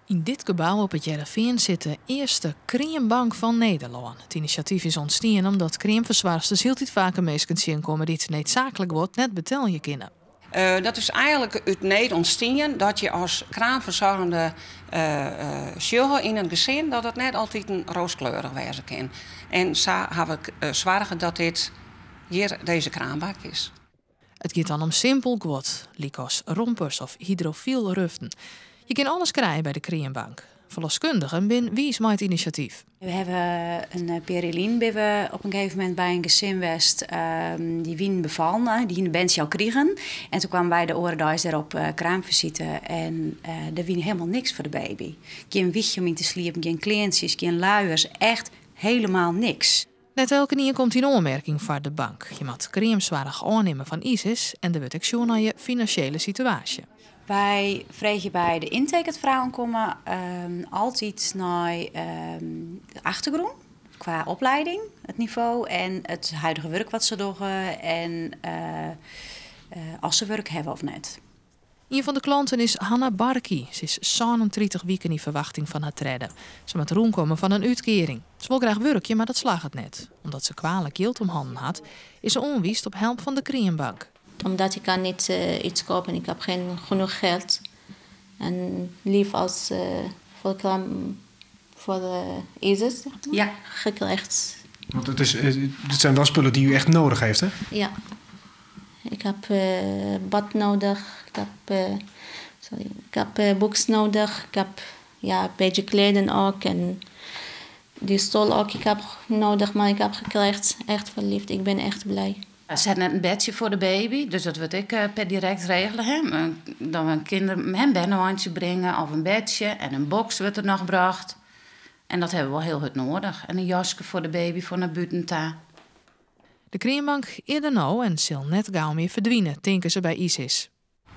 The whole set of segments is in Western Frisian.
Yn dit gebou op It Hearrenfean sit de earste kreambank fan Nederlân. It inisjatyf is ûntstien omdat kreamfersoargsters hieltyd faker minsken tsjinkomme dy't needsaaklik guod net betelje kinne. Dat is eigenlik út need ûntstien dat je as kraamfersoargende sjogge yn in gesin dat it net altyd rooskleurich wêze kin. En sa ha we soarge dat dit hjir dizze kraambank is. It giet dan om simpel guod, lykas rompers of hydrofielruften. Je kinne alles krije by de kreambank. Ferloskundigen binne wiis mei it inisjatyf. We hawwe in pear jier lyn binne we op in gegeven momint by in gesin west dy wienen befallen, dy hiene in berntsje al krigen. En toen kwamen wy de oare deis dêr op kraamfisite en der wie helemaal niks foar de baby. Gjin wichje om yn te sliepen, gjin kleantsjes, gjin luiers, echt helemaal niks. Net elkenien komt yn oanmerking foar de bank. Je moatte kreamsoarch oannimme fan Isis en der wurdt ek sjoen nei je finansjele situaasje. Wy freegje by de intake dat frouwen komme altyd nei de achtergrûn kwa oplieding, it nivo en it huidige wurk wat se dogge en oft se wurk hawwe of net. Ien fan de klanten is Hanna Barki. Se is 37 wiken yn ferwachting fan har tredde. Se moat rûnkomme fan in útkearing. Se wol graach wurkje, mar dat slagget net. Omdat se kwalik jild om hannen hat, is se oanwiisd op help fan de kreambank. Omdat ik kan niet iets kopen, ik heb geen genoeg geld. En lief als voor kraam voor Isis, zeg maar, gekregen. Want het zijn wel spullen die u echt nodig heeft, hè? Ja. Ik heb bad nodig, ik heb, sorry, ik heb box nodig, ik heb, ja, een beetje kleden ook en die stoel ook ik heb nodig, maar ik heb gekregen. Echt verliefd, ik ben echt blij. Ze had net in bedsje foar de baby, dus dat wurdt ek per direkt regele. Hè. Dan we in kinder, in berneweintje bringe of in bedsje en in box wurdt der noch brocht. En dat hawwe we wol hiel hurd nedich. En in jaske foar de baby foar nei bûten ta. De kreambank is der no en sil net gau mear ferdwine, tinke se by Isis.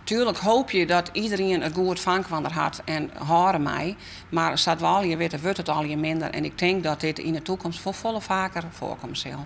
Tuerlik hoopje je dat iderien it goed fankwant hat en hâlde mei. Mar sa't we allegear witte, wurdt it allegear minder. En ik tink dat dit yn 'e takomst folle faker foarkomme sil.